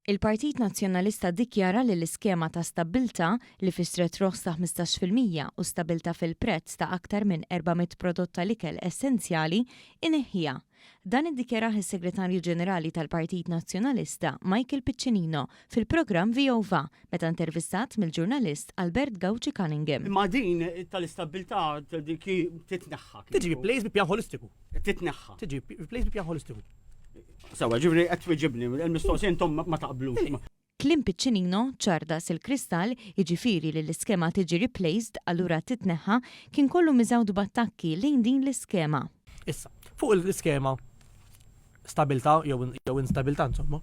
Il-Partit Nazzjonalista ddikjara li l-iskema ta' stabbiltà, li fissret roħs ta' 15% u stabbiltà fil-prezz ta' aktar minn 400 prodott tal-ikel essenzjali, ineħħiha. Dan iddikjarah is-Segretarju Ġenerali tal-Partit Nazzjonalista, Michael Piccinino, fil-programm VOVA, meta intervistat mill-ġurnalist Albert Gauci Cunningham. Imma din tal-istabbiltà dik titneħħa. Tiġi replaced bi pjan ħolistiku. Titneħħa. Tiġi replaced bi pjan ħolistiku. Sewa, ġifri qed twiġibni, il-mistoqsija intom ma taqblux. Kliem Piccinino, ċar daqs il-kristall, jiġifieri li l-iskema tiġi replaced, allura titneħħa, kien kollu miżgħud b'attakki lejn din l-iskema. Issa, fuq l-iskema stabilta jew instabilta insomma.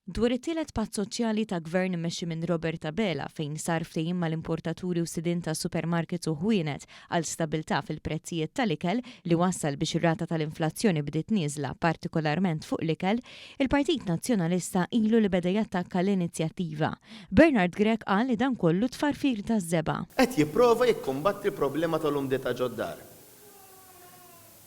Dwar it-tielet patt soċjali ta' Gvern immexxi minn Robert Abela fejn sar ftehim mal-importaturi u sidien ta' supermarkets u ħwienet għal stabbiltà fil-prezzijiet tal-ikel li wassal biex ir-rata tal-inflazzjoni bdiet nieżla partikolarment fuq l-ikel, il-Partit Nazzjonalista ilu li beda jattakka l-inizjattiva. Bernard Grech qal li dan kollu tfarfir taż-żebgħa. Qed jipprova jikkumbatti l-problema tal-umdità ġod-dar.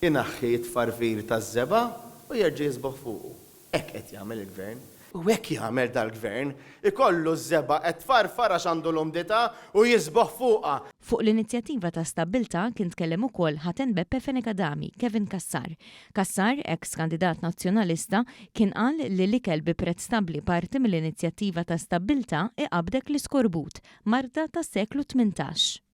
Inaħħi t-tfarfir taż-żebgħa u jerġa' jiżbogħ fuqu. Hekk qed jagħmel il-Gvern. U hekk jagħmel dal-Gvern. Ikollu ż-żebgħa qed tfarfar għax għandu l-umdità u jiżbogħ fuqha. Fuq l-inizjattiva ta' stabbiltà kien tkellem ukoll ħaten Beppe Fenech Adami, Kevin Cassar. Cassar, eks kandidat Nazzjonalista, kien qal li l-ikel bi prezz stabbli parti mill-inizjattiva ta' stabbiltà iqabbdek l-iskorbut, marda tas-seklu 18.